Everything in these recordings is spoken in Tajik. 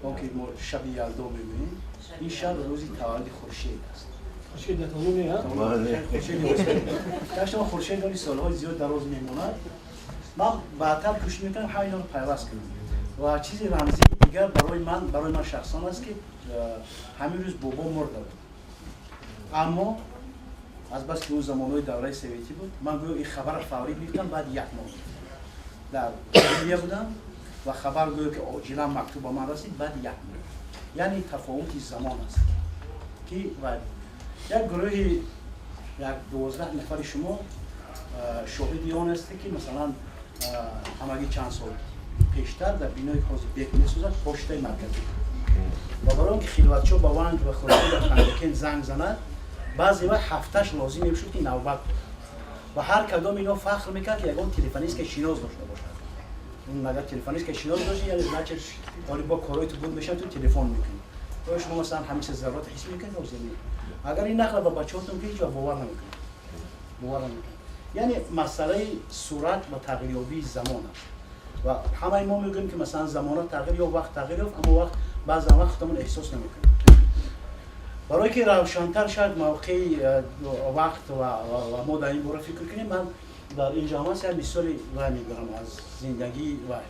Он ки мо шаби Ялдо мегӯем, ин шаб рӯзи таваллуди Хуршед аст. Хуршед Хуршед они солҳои зиёд дароз мемонад. Ман баъдтар кӯшиш мекунам ҳама инро пайваст кунам. Ва чизи рамзии дигар барои ман шахсан аст, ки ҳамин рӯз бобо мурда буд, аммо азбаски он замонҳои давраи советӣ буд, ман гӯё ин хабарро фаврӣ гирифтам. Баъд як моҳ дар Ливия будам ва хабар гӯё ки оҷилан мактуб ба ман расид баъди як моҳ. Яъне тафовути замон аст, ки як гурӯҳи як 12 нафари шумо шоҳиди он ҳастед, ки масалан ҳамагӣ чанд сол пештар дар биное, ки ҳозир бек месозад, почтаи марказӣ ва барои он ки хилватчо ба Ванҷ ва Хуршед ва Панҷакент занг занад, баъзе вақт ҳафташ лозим мешуд, ки навбат ва ҳар кадом ино фахр мекард, ки ягон телефонистка шинос дошта бошад. Агар телефонистка шинос дошти, яъне, значит, ҳоли бо корҳои ту буд мешавад, ту телефон мекунӣ. Оё шумо масалан ҳамеша зарурат ҳис мекунед ҳозир? Агар ин нақла ба бачаҳотон ки ҳеҷ вақт бовар намекунад, бовар намекунад. Яъне масъалаи сурат ва тағйирёбии замон аст ва ҳамаи мо мегӯем, ки масалан замона тағйир ё вақт тағйир ёфт, аммо вақт баъзан вақт худамон эҳсос намекунем. Барое ки равшантар шавад мавқеи вақт ва мо дар ин бора фикр кунем, ман дар ин ҷамъа як мисоли вай мебарам аз зиндагии вай,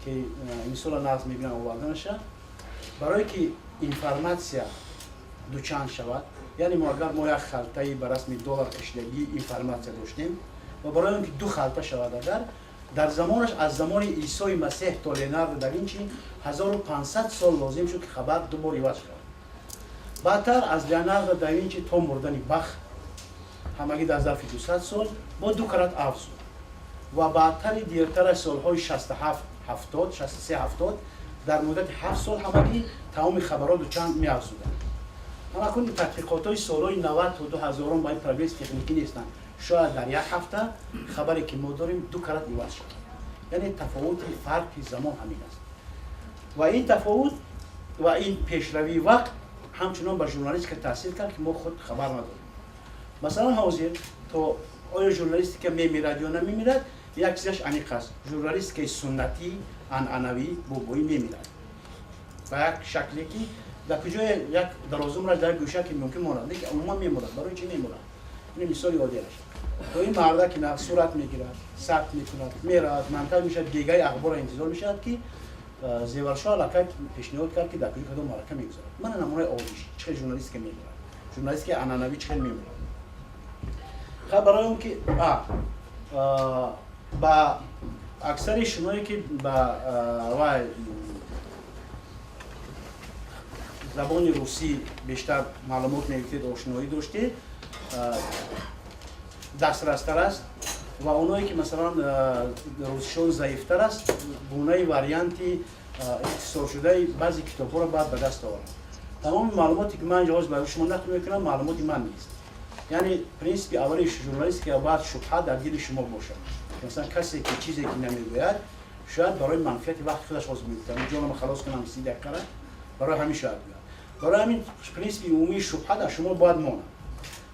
ки мисола нағз мебинам оварданаша. Барое ки информатсия дучанд шавад, яъне мо агар мо як халтаи ба расми доллар кашидагии информатсия доштем ва барои он ки ду халта шавад, агар дар замонаш аз замони Исои Масеҳ то Леонардо да Винчи 1500 сол лозим шуд, ки хабар ду бор иваз шавад. Баъдтар аз Леонардо да Винчи то мурдани Бах ҳамагӣ дар зарфи 200 сол бо ду карат афзуд ва баъдтари дертараш солҳои 67, 70, 63, 70 дар муддати 7 сол ҳамагӣ тамоми хабарот дучанд меафзуданд. Ҳамакун тадқиқотҳои солҳои 90 то 2000 ба ин прогресс техникӣ нестанд. Шояд дар як ҳафта хабаре, ки мо дорем, ду карат иваз шавад. Яъне тафовути фарқи замон ҳамин аст ва ин тафовут ва ин пешравии вақт ҳамчунон ба журналистика таъсир кард, ки мо худ хабар надорем. Масалан, ҳозир то оё журналистика мемирад ё намемирад, як чизаш аниқ аст: журналистикаи суннатӣ, анъанавӣ, бобоӣ мемирад ба як шакле, ки дар куҷое як дарозумраш дар гӯша ки мумкин монад, лекин умуман мемурад. Барои чӣ мемурад? Ин мисоли оддиаш: то ин марда ки сурат мегирад, сабт мекунад, меравад, монтаж мешавад, гегаи ахборро интизор мешавад, ки Зеваршо аллакай пешниҳод кард, ки дар куҷо кадом маърака мегузарад. Мана намунаи оддиш, чӣ хел журналистика мемурад, журналистикаи анъанавӣ чӣ хел мемурад. Ха, барои он ки ба аксари шумое, ки ба вай забони русӣ бештар маълумот мегирифтед, ошноӣ доштед, дастрастар аст ва оное, ки масалан русишон заифтар аст, гунаи варианти ихтисоршудаи баъзе китобҳоро бояд ба даст оваранд. Тамоми маълумоте, ки ман ҷоҳоз барои шумо нақл мекунам, маълумоти ман нест. Яъне принсипи аввали журналистика бояд шубҳа дар дили шумо бошад. Масалан, касе ки чизе ки намегӯяд, шояд барои манфиати вақти худаш ҳозир мегӯяд, ҷонама халос кунам 30 дақиқара, барои ҳамин шояд гӯяд. Барои ҳамин принсипи умумии шубҳа дар шумо бояд монад.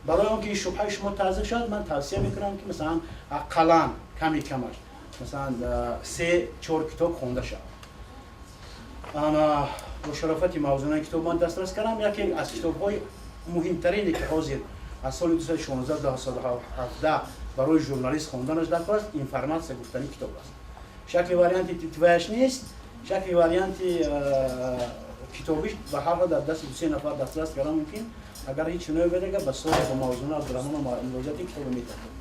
Барои он ки ин шубҳаи шумо тазиқ шавад, ман тавсия мекунам, ки масалан ақаллан ками камаш масалан се чор китоб хонда шавад. Ана бо шарофати мавзунаи китоб ман дастрас кардам. Яке аз китобҳои муҳимтарине, ки ҳозир аз соли 2016 2017 барои журналист хонданаш даркор аст, «Информатсия» гуфтани китоб аст. Шакли варианти титваяш нест, шакли варианти китобиш ба ҳар ҳол дар дасти дусе нафар дастрас кардан мумкин. Агар ҳеҷ наёбед, ба соли ба Мавзуна Абдураҳмон муроҷиати китобо метавонед.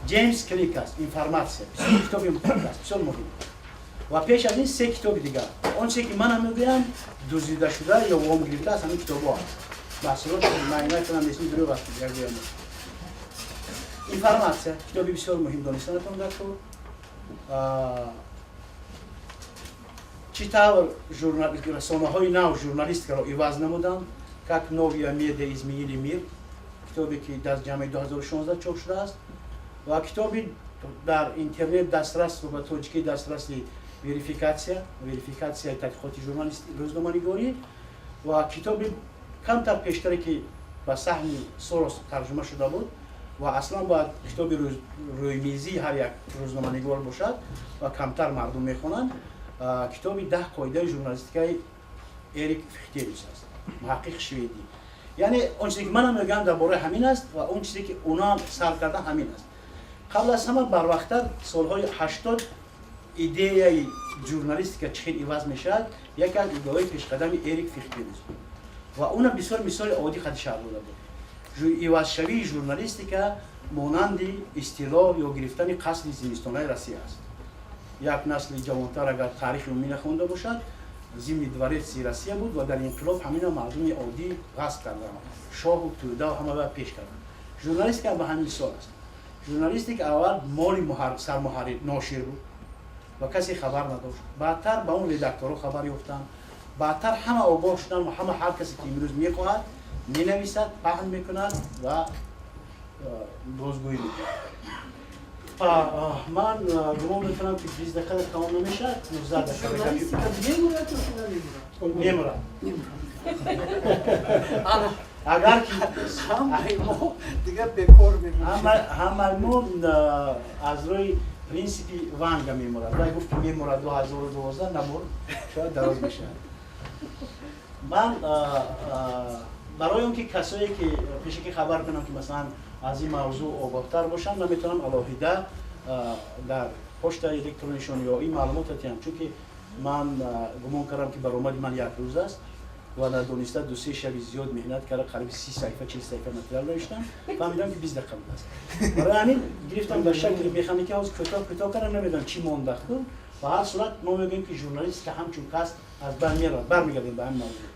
Ҷеймс Клик аст, «Информатсия» бисёр китоби муҳим аст, бисёр муҳим. Ва пеш аз ин се китоби дигар. Он чизе, ки манам мегӯям, дуздида шуда ё вом гирифта аз ҳамин китобҳо аст, маҳсулот маъина кунам нестм, дурӯғ аст ягӯям. «Информатсия» китоби бисёр муҳим, донистанатон дар кор, чӣ тавр расонаҳои нав журналистикаро иваз намуданд, «Как новые медиа изменили мир», китобе, ки дар ҷамъи 2016 чоп шудааст ва китоби дар интернет дастрас ва ба тоҷикӣ дастраси «Верификатсия», верификатсияи тадқиқоти журналист рӯзноманигорӣ ва китоби камтар пештаре, ки ба саҳми Сорос тарҷума шуда буд ва аслан бояд китоби рӯймизии ҳар як рӯзноманигор бошад ва камтар мардум мехонанд. Китоби 10 қоидаи журналистикаи Эрик Фихтелиус аст, муҳаққиқи шведӣ. Яъне он чизе ки манам мегӯям, дар бораи ҳамин аст ва он чизе ки оно сар кардан ҳамин аст. Қабл аз ҳама, барвақттар, солҳои 80, идеяи журналистика чӣ хел иваз мешавад, яке аз идеаҳои пешқадами Эрик Фихтелиус буд ва уна бисёр мисоли оддӣ қади шарҳ дода буд. Ивазшавии журналистика монанди истилоҳ ё гирифтани қасри зимистонаи Россия аст. Як насли ҷавонтар агар таърихи умумӣ нахонда бошад, Зимний дворец и Россия буд ва дар инқилоб ҳамина мардуми оддӣ ғасб карданд, шоҳу тӯдау ҳама ба пеш карданд. Журналистика ба ҳамин мисол аст. Журналистика аввал моли сармуҳаррир, ношир буд ва касе хабар надошт. Баъдтар ба он редакторҳо хабар ёфтанд, баъдтар ҳама огоҳ шуданд ва ҳама, ҳар касе ки имрӯз мехоҳад, менависад, паҳн мекунад ва бозгӯӣ мекунад. Ман гумон мекунам, ки 20 дақиқа тамом намешавад, 19 дақиқа. Мемурад ё намемурад? Мемурад. Агар ки ҳамаи мо дигар бекор мемонем. Ҳамаи мо аз рӯи принсипи Ванга мемурад. Вай гуфт, ки мемурад 2012, намурд, шояд дароз мешавад. Ман барои он ки касое ки пешакӣ хабар кунам, ки масалан аз ин мавзӯъ огоҳтар бошанд, ман метавонам алоҳида дар почтаи электронишон ё ин маълумотро диҳам, чунки ман гумон кардам, ки баромади ман як рӯз аст ва надониста 2-се шаби зиёд меҳнат карда, қариби 30 саҳифа, 40 саҳифа материал навиштам. Фаҳмидам, ки 20 дақиқа будааст. Барои ҳамин гирифтам дар шакли механики, ҳозир кӯтоҳ кӯтоҳ кардам, намедонам чӣ монда. Хуб, ба ҳар сурат мо мегӯем, ки журналистика ҳамчун касб аз байн меравад. Бармегардем ба ҳамин мавзӯъ.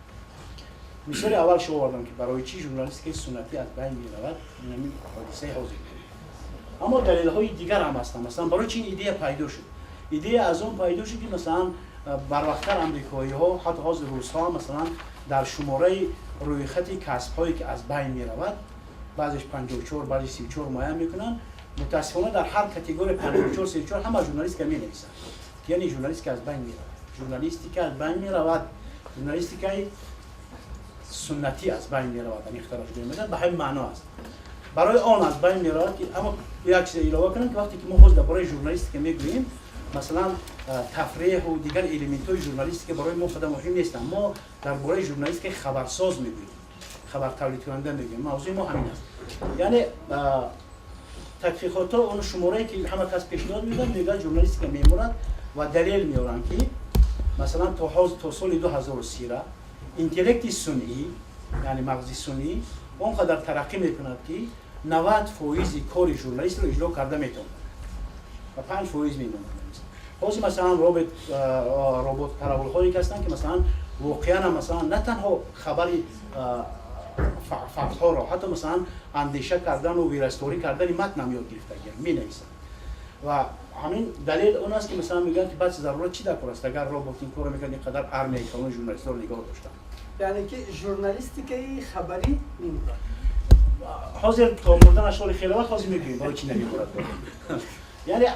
Мисоли аввал шумо овардам, ки барои чӣ журналистикаи суннатӣ аз байн меравад, ин ҳодисаи ҳозир. Аммо далелҳои дигар ҳам ҳастанд. Масалан, барои чӣ ин идея пайдо шуд? Идея аз он пайдо шуд, ки масалан барвақттар амрикоиҳо, ҳатто ҳозир русҳо, масалан дар шумораи рӯйхати касбҳое ки аз байн меравад, баъзеш 54, баъзеш 34 муайян мекунанд. Мутаассифона, дар ҳар категория 54, 34 ҳама журналистика менависанд. Яъне журналистика аз байн меравад, журналистика аз байн меравад, журналистикаи суннатӣ аз байн меравад. Ани ихтироъ шуда мегӯяд, ба ҳамин маъно аст. Барои он аз байн меравад, ки аммо як чизе илова кунам, ки вақте ки мо ҳозир дар бораи журналистика мегӯем, масалан тафреҳу дигар элементҳои журналистика барои мо қадар муҳим нестанд. Мо дар бораи журналистикаи хабарсоз мегӯем, хабартавлидкунанда мегӯем. Мавзӯи мо ҳамин аст. Яъне тадқиқотҳо, он шуморае ки ҳама кас пешниҳод медиҳад, мегӯяд, журналистика мемурад ва далел меоранд, ки масалан то ҳозир, то соли 2030 интеллекти сунъӣ, яъне мағзи сунъӣ, он қадар тараққӣ мекунад, ки 90 фоизи кори журналистро иҷро карда метавонад ва 5 фоиз мемонад. Ҳозир масалан робот паравулҳое ки ҳастанд, ки масалан воқеан масалан на танҳо хабари фактҳоро, ҳатто масалан андеша кардану вирасторӣ кардани матнам ёд гирифтагиям, менависанд. Ва ҳамин далел он аст, ки масалан мегӯянд, ки баъд зарурат чӣ дар кор аст, агар робот ин корро мекард, ин қадар армияи калони журналистҳоро нигоҳ доштанд. Яъне ки журналистикаи хабарӣ мемурад? Ҳозир то мурданаш ҳоли хеле вақт. Ҳозир мегӯем, барои чӣ намемурад. Яъне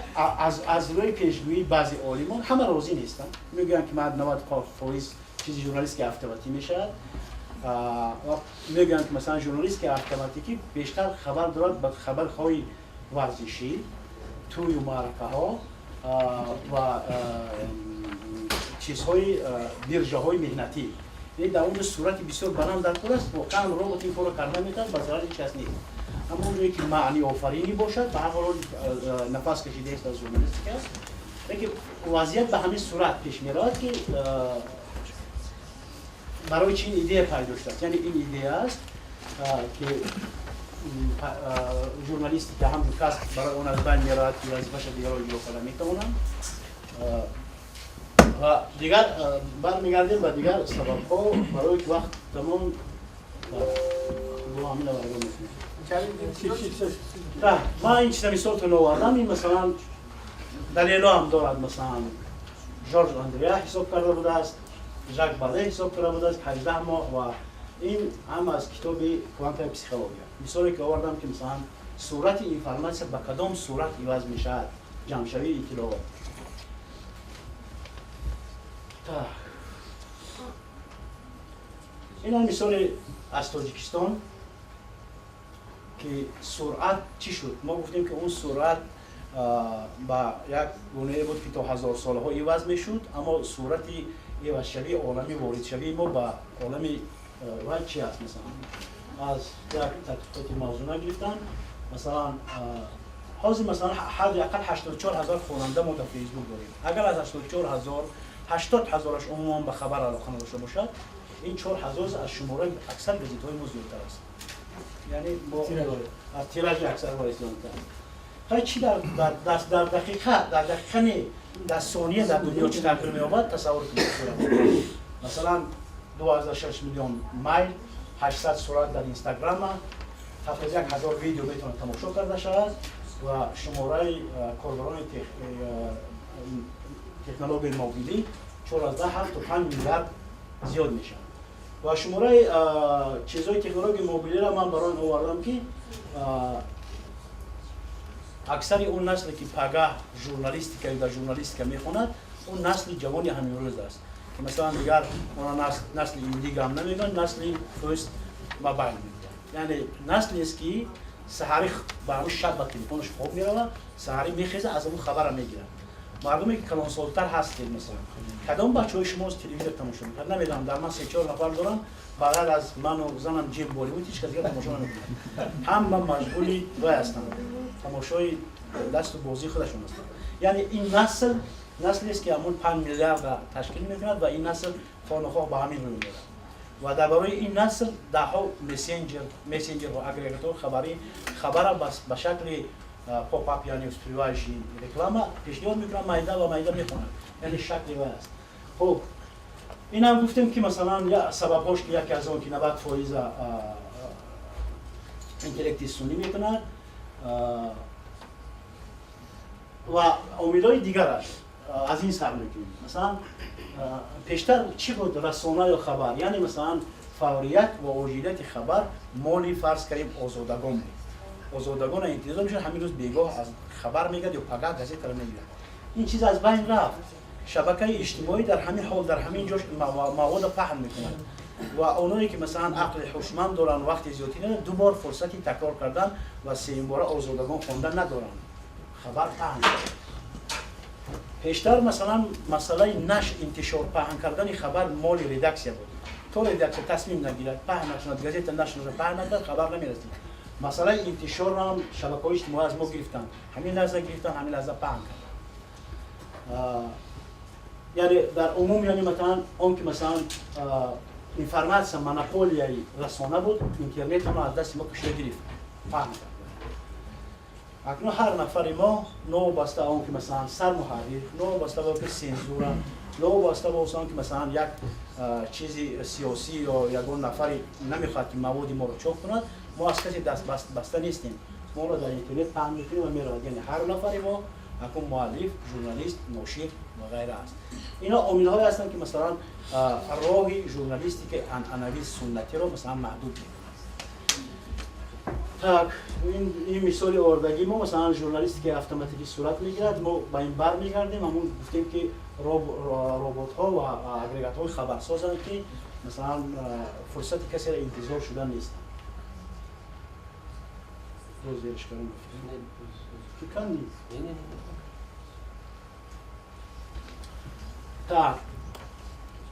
аз рӯи пешгӯии баъзе олимон, ҳама розӣ нестанд, мегӯянд, ки ман 90 фоиз чизи журналистики автоматӣ мешавад. Мегӯянд, ки масалан журналистики автоматикӣ бештар хабар дорад ба хабарҳои варзишӣ, тӯю маъракаҳо ва чизҳои биржаҳои меҳнатӣ. Яъне дар онҷо сурати бисёр баланд дар кор аст. Воқеан робот ин корро карда метавонад, ба зарари ҳеҷ кас нест. Аммо онҷое ки маъниофаринӣ бошад, ба ҳар ҳол нафас кашидааст аз журналистика. Лекин вазъият ба ҳамин сурат пеш меравад, ки барои чи ин идея пайдо шудааст. Яъне ин идея аст, ки журналистика ҳамчун касб барои он аз байн меравад, ки вазифаша дигарро иҷро карда метавонанд. Ва дигар бармегардем ба дигар сабабҳо, барои ки вақт тамом бо ҳамина вайрон мекунем. Ман ин чиза мисолтон овардам. Ин масалан далело ҳам дорад. Масалан, Жорж Андреа ҳисоб карда будааст, Жак Бале ҳисоб карда будааст, 18 моҳ. Ва ин ҳам аз китоби «Квантовая психология» мисоле ки овардам, ки масалан сурати информатсия ба кадом сурат иваз мешавад, ҷамъшавии иттилоот. Так, ин ҳам мисоли аз Тоҷикистон, ки суръат чӣ шуд. Мо гуфтем, ки он суръат ба як гунае буд, ки то ҳазорсолаҳо иваз мешуд, аммо сурати ивазшавии олами, воридшавии мо ба олами вай чи аст? Масалан, аз як тадқиқоти мавзуна гирифтан. Масалан, ҳозир, масалан, ҳадди ақал 84 000 хонанда мо дар Фейсбук дорем. Агар аз 84 000 80 000-аш умуман ба хабар алоқа надошта бошад, ин 4000 аз шумораи аксар газетҳои мо зиёдтар аст, яъне аз тиражи аксар зиёдтар аст. Хай, чӣ дар дақиқа, дар дақиқа не, дар сония дар дунё чӣ тағйир меёбад, тасаввур кунед. Масалан, 2,6 миллион майл, 800 сурат дар Инстаграма, 71 000 видео метавонад тамошо карда шавад ва шумораи корбарони технологияи мобилӣ 4,75 миллиард зиёд мешавад. Ва шумораи чизҳои технологияи мобилиро ман барои он овардам, ки аксари он насле, ки пагаҳ журналистика ё дар журналистика мехонад, он насли ҷавони ҳаминрӯз аст, ки масалан дигар она насли индиго ҳам намегӯянд, насли first mobile мегӯянд. Яъне наслест, ки саҳари ба ҳамун шаб ба телефонаш хоб меравад, саҳарӣ мехеза, аз ҳамун хабара мегирад. Мардуме, ки калонсолтар ҳастед, масалан, кадом бачаҳои шумо телевизор тамошо мекунад? Намедонам, дар ман се чор нафар дорам, ба ғайр аз ману занам Ҷим Болливуд ҳеч кас дигар тамошо намекунад. Ҳама машғули вай ҳастанд, тамошои дасту бозии худашон ҳастанд. Яъне ин насл наслест, ки ҳамун 5 миллиарда ташкил мекунад ва ин насл хонахоҳ ба ҳамин рӯй мерад. Ва дар барои ин насл даҳҳо мессенҷерҳо, агрегатор хабарӣ хабара ба шакли поп-ап, яъне всплывающий реклама пешниҳод мекунад, майда ва майда мехонад, яъне шакли вай аст. Хуб, инам гуфтем, ки масалан сабабҳош, ки яке аз он, ки 90 фоиза интеллекти сунъӣ мекунад ва омилҳои дигараш. Аз ин сар мекунем. Масалан, пештар чӣ буд расона ё хабар? Яъне, масалан, фаврият ва оҷилияти хабар моли, фарз кардем, озодагон буд. Озодагона интизор мешуд, ҳамин рӯз бегоҳ аз хабар мегирад ё пагаҳ газетаро мегирад. Ин чиз аз байн рафт. Шабакаи иҷтимоӣ дар ҳамин ҳол, дар ҳамин ҷош мавода паҳн мекунад ва оное, ки масалан ақли ҳушманд доранд, вақти зиёдтӣ надоранд, ду бор фурсати такрор кардан ва сеюмбора озодагон хондан надоранд. Хабар паҳн. Пештар, масалан, масъалаи нашр, интишор, паҳн кардани хабар моли редаксия буд. То редаксия тасмим нагирад, паҳн накунад, газета нашр паҳн накунад, хабар намерасид. Масъалаи интишорро шабакаҳои иҷтимоӣ аз мо гирифтанд, ҳамин лаҳза гирифтанд, ҳамин лаҳза паҳн карданд. Яъне дар умум, яъне масалан, он ки масалан информатсия монополияи расона буд, интернет онро аз дасти мо кушида гирифт, паҳн кард. Акнун ҳар нафари мо, новобаста он ки масалан сармуҳаррир, новобаста ба ки сензура, новобаста ба он ки масалан як чизи сиёсӣ ё ягон нафаре намехоҳад, ки маводи моро чоп кунад, мо аз касе дастбаста нестем, моро дар интернет паҳн мекунем ва меравад. Яъне ҳар нафари мо акун муаллиф, журналист, ношир ва ғайра аст. Ино омилҳое ҳастанд, ки масалан роҳи журналистикаи анъанавии суннатиро масалан маҳдуд мекунад. Так, ин мисоли овардагӣ мо, масалан, журналистикаи автоматикӣ сурат мегирад. Мо ба ин бармегардем. Ҳамун гуфтем, ки роботҳо ва агрегатҳои хабарсозанд, ки масалан фурсати касеро интизор шуда нестанд. Боз зериш кардам, ки кам нест. Так,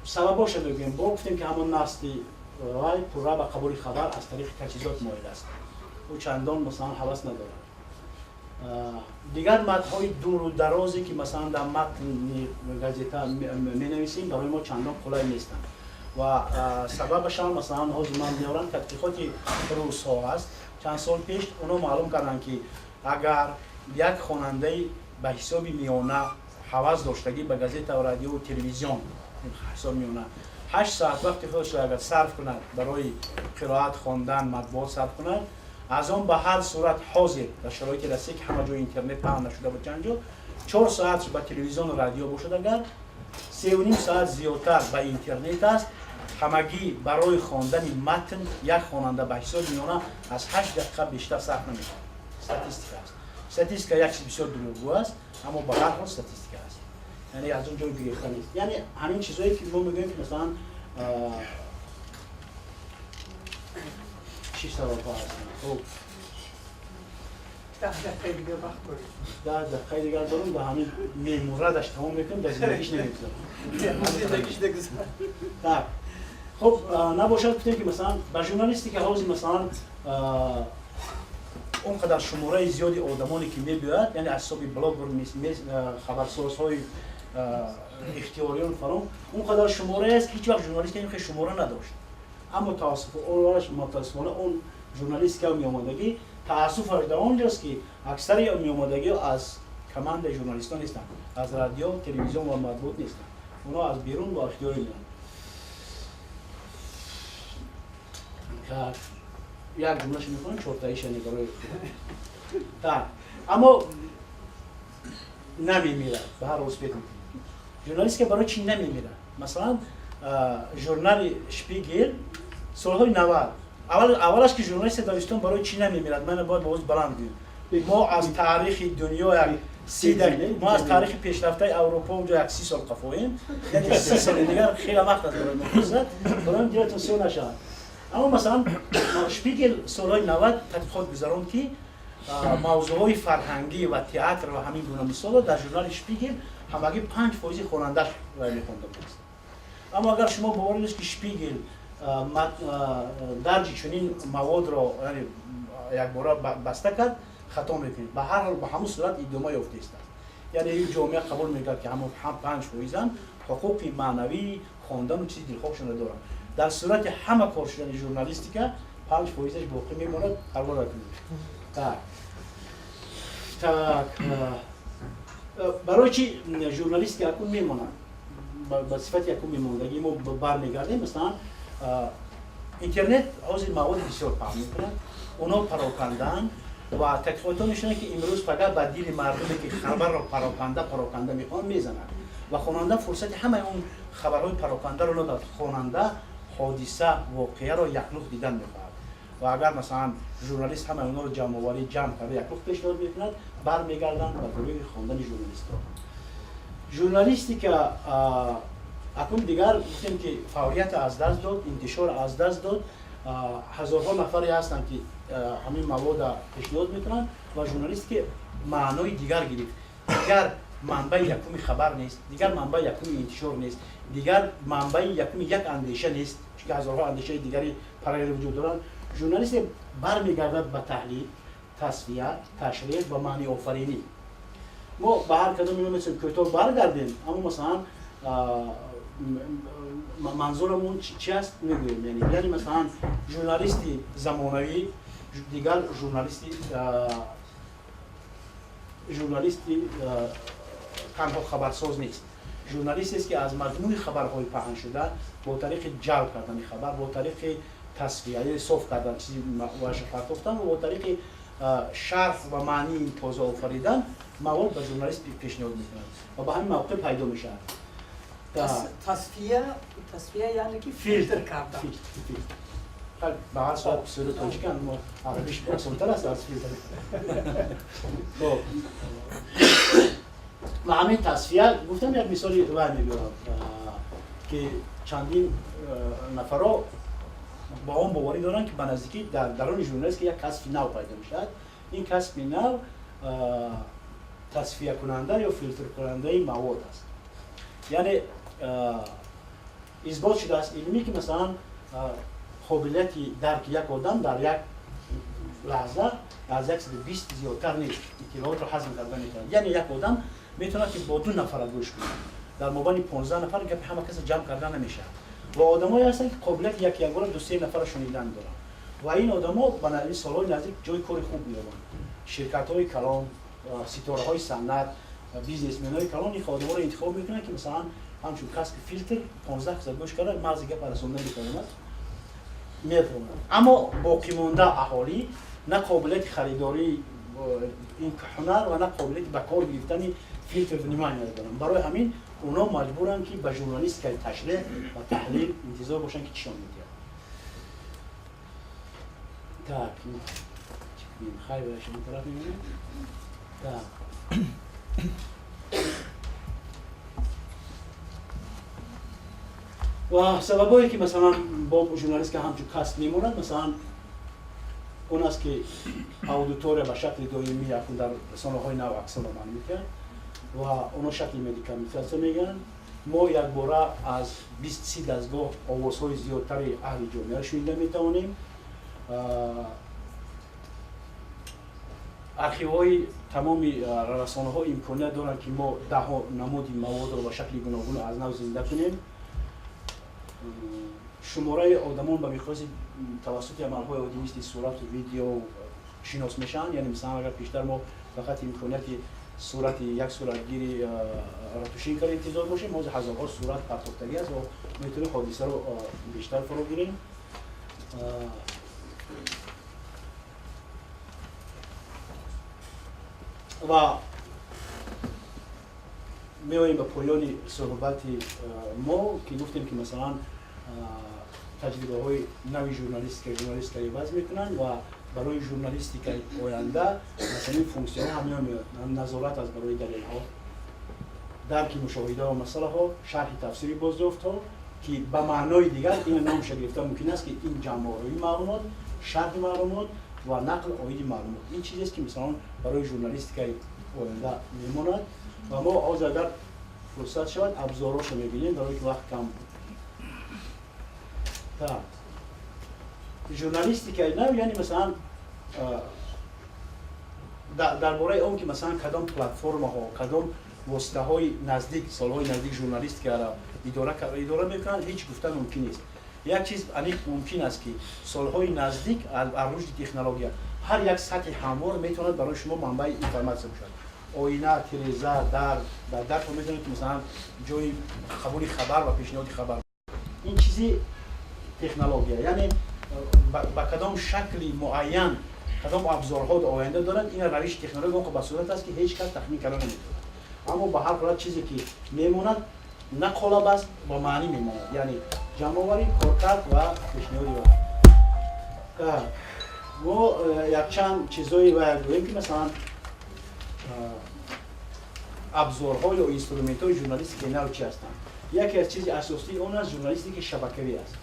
сабабоша мегӯем. Бо гуфтем, ки ҳамон насли вай пурра ба қабули хабар аз тариқи таҷҳизот моил аст, ӯ чандон масалан ҳавас надорад. Дигар матнҳои дуру дарозе, ки масалан дар матни газета менависем, барои мо чандон қулай нестанд. Ва сабабашам, масалан, ҳозир ман меорам, тадқиқоти русҳо аст. Чанд сол пеш онҳо маълум карданд, ки агар як хонандаи ба ҳисоби миёна ҳавас доштагӣ ба газета, радиову телевизион, ҳисоби миёна 8 соат вақти худашро агар сарф кунад барои қироат, хондан, матбуот сарф кунад, аз он ба ҳар сурат ҳозир дар шароити Россия, ки ҳама ҷои интернет паҳн нашуда буд, чанд ҷо 4 соат ба телевизиону радио бошад, агар 3,5 соат зиёдтар ба интернет аст, ҳамагӣ барои хондани матн як хонанда ба ҳисоби миёна аз 8 дақиқа бештар сарф намекунад. Статистика аст. Статистика як чиз бисёр дурӯғгӯ аст, аммо ба ҳар ҳол статистика аст, яъне аз он ҷой гирифта нест. Яъне ҳамин чизое, ки мо мегӯем, ки масалан чӣ сабабҳо ҳастанд. Хуб. 10 дақиқаи дигар вақт дорем. 10 дақиқаи дигар дорем, ба ҳамин мемурадаш тамом мекунем, дар зиндагиш намегузарам. Зиндагиш нагузарад. Так, хуб, набошад, гуфтем, ки масалан ба журналистика ҳозир масалан он қадар шумораи зиёди одамоне ки мебиёяд, яъне аз ҳисоби блогер, хабарсозҳои ихтиёриён фалон, он қадар шуморае аст, ки ҳеҷ вақт журналистика ин хел шумора надошт. Аммо мутаассифона он журналистика меомадагӣ, таассуфаш дар он ҷост, ки аксари меомадагӣ аз командаи журналистон нестанд, аз радио, телевизион ва матбуот нестанд, онҳо аз берун ва ихтиёрӣ меоянд. Як ҷумлашо мехонам, чортаиша не барои так. Аммо намемирад, ба ҳар успех журналистика. Барои чӣ намемирад? Масалан, журнали Шпигел солҳои 90 аввалаш, ки журналистика дар Ислом барои чӣ намемирад, ман бояд ба баланд гӯям. Мо аз таърихи дунё як мо аз таърихи пешрафтаи Аврупо унҷо як 30 сол қафоем, яъне 30 соли дигар хеле вақт аст барои мо, фурсат барои дилатон сиёҳ нашавад. Аммо масалан Шпигел солҳои 90 тадқиқот гузаронд, ки мавзӯъҳои фарҳангӣ ва театр ва ҳамин гуна мисолро дар журнали Шпигел ҳамагӣ 5 фоизи хонандаш мехонда будааст. Аммо агар шумо бовар дошт, ки Шпигел дарҷи чунин маводро якбора баста кард, хато мекунед. Ба ҳар ҳол, ба ҳамун сурат идома ёфтаистааст, яъне ин ҷомеа қабул мекард, ки ҳамон 5 фоизам ҳуқуқи маънавии хондану чизи дилхоҳшонро доранд. Дар сурати ҳама кор шудани журналистика 5 фоизаш боқӣ мемонад, парво накунед. Так, барои чи журналистика акун мемонад, ба сифати якум мемондагӣ мо бармегардем. Масалан, интернет ҳозир маводи бисёр паҳн мекунад, онҳо парокандаанд ва тадқиқотҳо нишонад, ки имрӯз фақат ба дили мардуме, ки хабарро пароканда пароканда мехоҳанд, мезанад ва хонанда фурсати ҳамаи он хабарҳои парокандаро надорад. Хонанда ҳодиса, воқеаро яклухт дидан мехоҳад ва агар масалан журналист ҳамаи онҳоро ҷамъоварӣ ҷамъ карда яклухт пешниҳод мекунад, бармегарданд ба гурӯҳи хондани журналистҳо. Журналистика акун дигар гуфтем, ки фаъолиятро аз даст дод, интишор аз даст дод. Ҳазорҳо нафаре ҳастанд, ки ҳамин мавода пешниҳод мекунанд ва журналист ки маънои дигар гирифт. Дигар манбаи якуми хабар нест, дигар манбаи якуми интишор нест, дигар манбаи якуми як андеша нест, чунки ҳазорҳо андешаи дигари параллел вуҷуд доранд. Журналисте бармегардад ба таҳлил, тасфия, ташриҳ ва маъниофаринӣ. Мо ба ҳар кадом ино метавонем кӯтоҳ баргардем, аммо масалан манзурамон чи аст мегӯем. Яъне масалан журналисти замонавӣ дигар журналисти танҳо хабарсоз нест, журналистест, ки аз маҷмӯи хабарҳои паҳншуда бо тариқи ҷалб кардани хабар, бо тариқи тасфия, яъне соф кардан чизи партофтан ва бо тариқи шарҳ ва маънии тоза офаридан мавод ба журналист пешниҳод мекунад ва ба ҳамин мавқеъ пайдо мешавад. Тасфия яъне ки филтр кардан. Ба ҳар сурат писари тоҷикан, мо арабиш осонтар аст аз филтр. Хоб, ва ҳамин тасфия гуфтам, як мисоли вай мебиёрам, ки чандин нафаро ба он боварӣ доранд, ки ба наздикӣ дар даруни журналистика як касби нав пайдо мешавад. Ин касби нав тасфиякунанда ё филтркунандаи мавод аст. Яъне исбот шудааст илмӣ, ки масалан қобилияти дарки як одам дар як лаҳза аз 120 зиёдтар нест, иттилоотро ҳазм карда метавонад. Яъне як одам метавонад, ки бо ду нафара гӯш кунад, дар мобайни 15 нафар гапи ҳама каса ҷамъ карда намешавад. Ва одамое ҳастанд, ки қобилияти як якбора ду се нафара шунидан доранд ва ин одамо ба солҳои наздик ҷои кори хуб меёбанд. Ширкатҳои калон, ситораҳои санъат, бизнесменҳои калон ин одаморо интихоб мекунанд, ки масалан ҳамчун касби филтр 15 каса гӯш карда, мағзи гапа расонда метавонад, метавонад. Аммо боқимонда аҳолӣ на қобилияти харидории ин ҳунар ва на қобилияти ба кор гирифтани филтр внимания доранд. Барои ҳамин онҳо маҷбуранд, ки ба журналистикаи ташреҳ ва таҳлил интизор бошанд, ки чишон медиҳад. Так, хайр, ин тараф мемонем. Так, ва сабабое, ки масалан бо журналистика ҳамчун касб мемонад, масалан Он аст, ки аудитория ба шакли доимӣ акнун дар расонаҳои нав аксуламал мекард ва оно шакли медикаментатсия мегӯянд. Мо якбора аз 20-30 дастгоҳ овозҳои зиёдтари аҳли ҷомеаро шунида метавонем. Архивҳои тамоми расонаҳо имконият доранд, ки мо даҳҳо намуди маводро ба шакли гуногун аз нав зинда кунем. Шумораи одамон ба миқёси тавассути амалҳои оддӣ, мисли сурату видео, шинос мешаванд. Яъне, мисалан, агар пештар мо фақат имконияти сурати як суратгири Ратушинкаро интизор бошем, ҳозир ҳазорҳо сурат партофтагӣ аст ва метавонем ҳодисаро бештар фаро гирем. Ва меоем ба поёни суҳбати мо, ки гуфтем, ки масалан таҷрибаҳои нави журналистика иваз мекунанд ва барои журналистикаи оянда масалан функсияҳо ҳамино меояд: назорат аз барои далелҳо, дарки мушоҳида ва масъалаҳо, шарҳи тафсири боздофтҳо, ки ба маънои дигар ин номша гирифта мумкин аст, ки ин ҷамъоварии маълумот, шарҳи маълумот ва нақл оиди маълумот. Ин чизест, ки мисалан барои журналистикаи оянда мемонад. Ва мо ҳозир, агар фурсат шавад, абзорҳошо мебинем, барои ки вақт кам буд. Так, журналистикаи нав, яъне масалан дар бораи он ки масалан кадом платформаҳо, кадом воситаҳои наздик, солҳои наздик журналистикаро идора мекунанд, ҳеҷ гуфтан мумкин нест. Як чиз аниқ мумкин аст, ки солҳои наздик аз рушди технология ҳар як сатҳи ҳамвор метавонад барои шумо манбаи информатсия бошад: оина, тиреза, дар дар дарто метавонед, ки масалан ҷои қабули хабар ва пешниҳоди хабар. Ин чизи технология, яъне ба кадом шакли муайян, кадом абзорҳо оянда дорад, ин равиши технология он ба сурат аст, ки ҳеҷ кас тахмин карда наметавонад. Аммо ба ҳар ҳолат чизе ки мемонад, на қолаб аст, ба маънӣ мемонад, яъне ҷамъоварӣ, коркард ва пешниҳоди. Мо якчанд чизҳое бояд гӯем, ки масалан абзорҳо ё инструментҳои журналистикаи нав чи ҳастанд. Яке аз чизи асосии он аст журналистики шабакавӣ аст.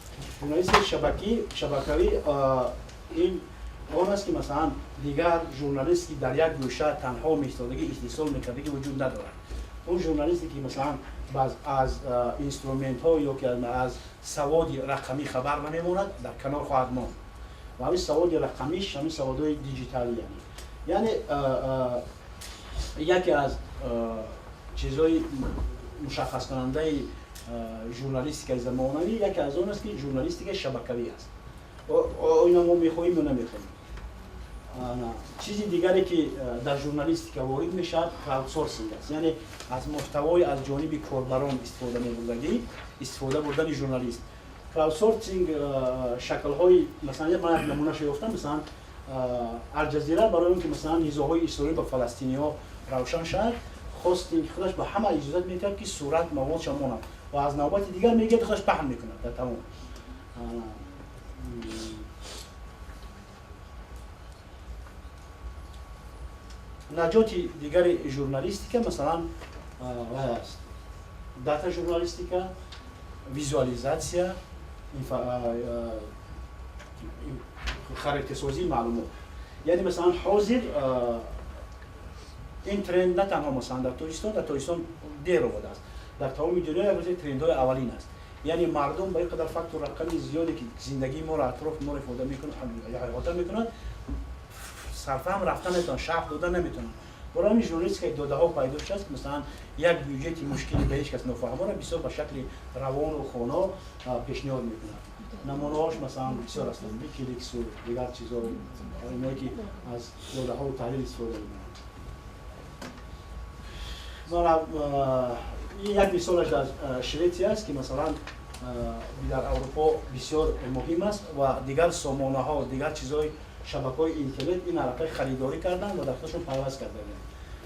Журналистики шабакавӣ ин он аст, ки масалан дигар журналист, ки дар як гӯша танҳо меистодагӣ, истеҳсол мекардагӣ, вуҷуд надорад. Он журналисте, ки масалан аз инструментҳо ё ки аз саводи рақамӣ хабар намемонад, дар канор хоҳад монд. Ва ҳамин саводи рақамиш, ҳамин саводҳои диҷиталӣ, яъне яке аз чизҳои мушаххаскунандаи журналистикаи замонавӣ яке аз он аст, ки журналистикаи шабакавӣ аст. Оина мо мехоҳем ё намехоҳем. Чизи дигаре, ки дар журналистика ворид мешавад, краудсорсинг аст, яъне аз муҳтавои аз ҷониби корбарон истифода мебурдагӣ, истифода бурдани журналист. Краудсорсинг шаклҳои, масалан, ман як намунаша ёфтам. Масалан, Алҷазира барои он ки масалан низоъҳои Исроил ба фаластиниҳо равшан шавад, хостем, ки худаш ба ҳама иҷозат медиҳад, ки сурат маводша монад, ва аз навбати дигар мегирад, худаш паҳн мекунад дар тамом. Наҷоти дигари журналистика масалан вай аст: дата журналистика, визуализатсия, характерсозии маълумот. Яъне масалан ҳозир ин тренд на танҳо масалан дар Тоҷикистон, дар Тоҷикистон дер омадааст, дар тамоми дунё як рӯзи трендҳои аввалин аст. Яъне мардум ба ин қадар факту рақами зиёде, ки зиндагии моро, атрофи моро ифода мекунад, иҳота мекунад, сарфаҳм рафта наметавонанд, шарҳ дода наметавонанд. Барои ҳамин журналистикаи додаҳо пайдо шудааст, ки масалан як бюҷети мушкили ба ҳеҷ кас нофаҳморо бисёр ба шакли равону хоно пешниҳод мекунад. Намунаҳош масалан бисёр ҳастанд: Викиликсу дигар чизҳо, иное ки аз додаҳову таҳлил истифода мекунанд. Як мисолаш аз Шветсия аст, ки масалан дар Аврупо бисёр муҳим аст ва дигар сомонаҳо, дигар чизҳои шабакаҳои интернет ин аллакай харидорӣ карданд ва дар худашон пайваст карданд.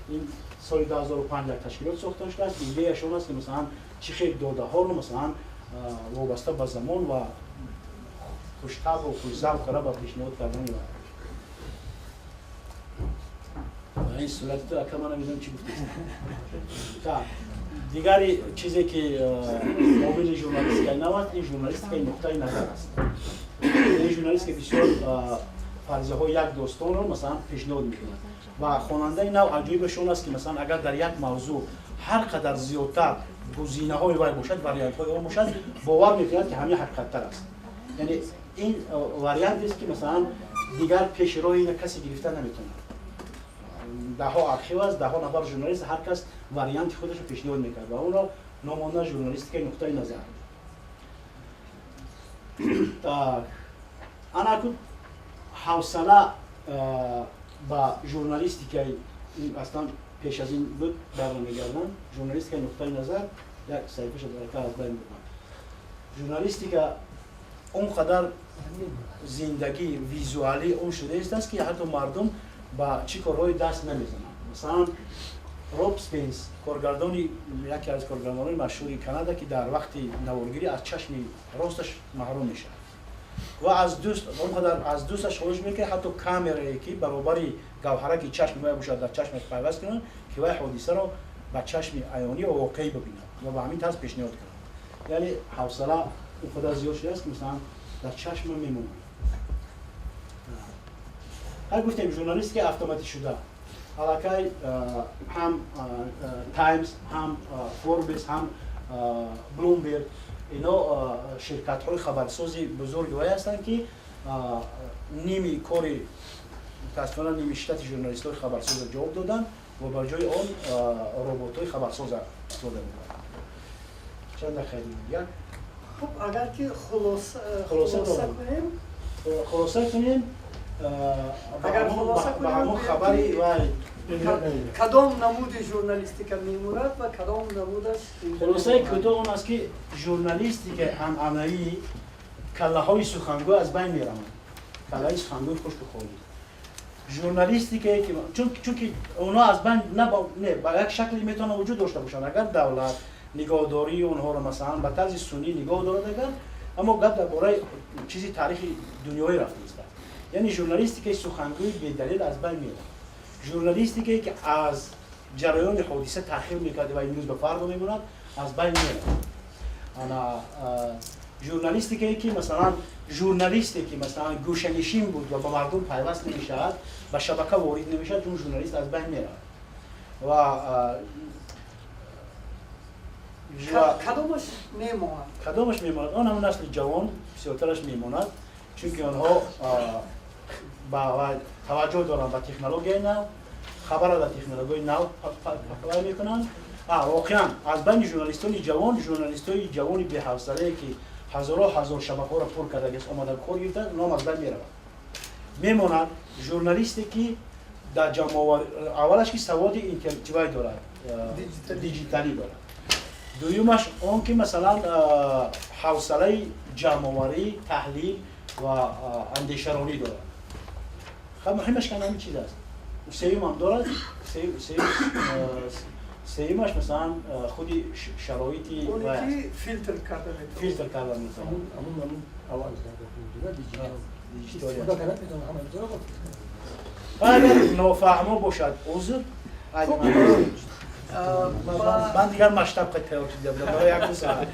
Ин соли 2005 як ташкилот сохта шудааст. Идеяш он аст, ки масалан чӣ хел додаҳоро масалан вобаста ба замон ва хуштабу хушзавқ карда ба пешниҳод кардани. Ва ин сурати ту, ака, ман намедонам чӣ гуфтест. Дигари чизе, ки омили журналистикаи нав аст, ин журналистикаи нуқтаи назар аст. Ин журналистика бисёр Фарзияҳои як достонро, масалан, пешниҳод мекунад. Ва хонандаи нав аҷоибаш он аст, ки, масалан, агар дар як мавзӯъ ҳар қадар зиёдтар гузинаҳои вай бошад, вариантҳои он бошад, бовар мекунад, ки ҳамин ҳақиқаттар аст. Яъне ин вариантест, ки, масалан, дигар пеши роҳи ина касе гирифта наметавонад. Даҳҳо архив аст, даҳҳо нафар журналист, ҳар кас варианти худашро пешниҳод мекард ва онро номонда журналистикаи нуқтаи назар. Так, анаку ҳавсала ба журналистикаи, аслан пеш аз ин буд, бармегардам, журналистикаи нуқтаи назар як саҳифаша дарака аз байн бурдам. Журналистика он қадар зиндагӣ визуалӣ он шудааст, ки ҳатто мардум ба чӣ корҳои даст намезананд. Масалан, Роб Спенс, коргардони, яке аз коргардонони машҳури Канада, ки дар вақти наворгирӣ аз чашми росташ маҳрум мешавад ва аз дӯст он қадар аз дӯсташ хоҳиш мекунад, ҳатто камерае, ки баробари гавҳараки чашми вай бошад, дар чашмаш пайваст кунад, ки вай ҳодисаро ба чашми аёнӣ ва воқеӣ бибинад ва ба ҳамин тарз пешниҳод кунад. Яъне ҳавсала он қадар зиёд шудааст, ки, масалан, дар чашма мемонад. Ҳар гуфтем, журналистикаи автоматӣ шуда аллакай ҳам Таймс, ҳам Форбес, ҳам Блумберг, ино ширкатҳои хабарсози бузурги вай ҳастанд, ки ними кори, мутаассифона, ними штати журналистҳои хабарсоза ҷавоб доданд ва ба ҷои он роботҳои хабарсоза истифода мебаранд. Чанд дақиқа як. Хуб, агар ки хулоса кунем. Хулоса кунем. Агар хулоса ба ҳамон хабари вай. Кадом намуди журналистика мемурад ва кадом намудаш? Хулосаи кӯтоҳ он аст, ки журналистикаи анъанавӣ, каллаҳои сухангӯ аз байн мераванд, каллаи сухангӯи хушку холӣ. Журналистикае ки, чунки онҳо аз байн не, ба як шакле метавонанд вуҷуд дошта бошанд, агар давлат нигоҳдории онҳоро, масалан, ба тарзи сунъӣ нигоҳ дорад агар. Аммо гап дар бораи чизи таърихи дунёӣ рафтааст. Яъне журналистикаи сухангӯи бедалил аз байн меравад. Журналистикае, ки аз ҷараёни ҳодиса таъхир мекард ва имрӯз ба фардо мемонад, аз байн меравад. Ана журналистикае, ки, масалан, журналисте, ки, масалан, гӯшанишин буд ва ба мардум пайваст намешавад, ба шабака ворид намешавад, он журналист аз байн меравад. Ва Кадомаш мемонад? Кадомаш мемонад? Он ҳамон насли ҷавон бисёртараш мемонад, чунки онҳо ба таваҷҷӯҳ доранд ба технологияи нав, хабара дар технологияи нав паҳн мекунанд. Воқеан, аз байни журналистони ҷавон, журналистои ҷавони беҳавсалае, ки ҳазорҳо ҳазор шабакаҳоро пур кардагист, омада кор гирифтанд, онҳам аз байн мераванд. Мемонад журналисте, ки дар ҷамъовар, аввалаш, ки саводи интеллектуалӣ дорад, диҷиталӣ дорад, дуюмаш он ки, масалан, ҳавсалаи ҷамъоварӣ, таҳлил ва андешаронӣ дорад. Хаб, муҳимаш кан ҳамин чиз аст. Сеюмам дорад. Сеюмаш, масалан, худи шароити филтр карда. Филтр карда метавонад. Аввал диҷиталӣ. Агар нофаҳмо бошад, узр. Ман дигар масштаб тайёр шуда будам барои як ду соат.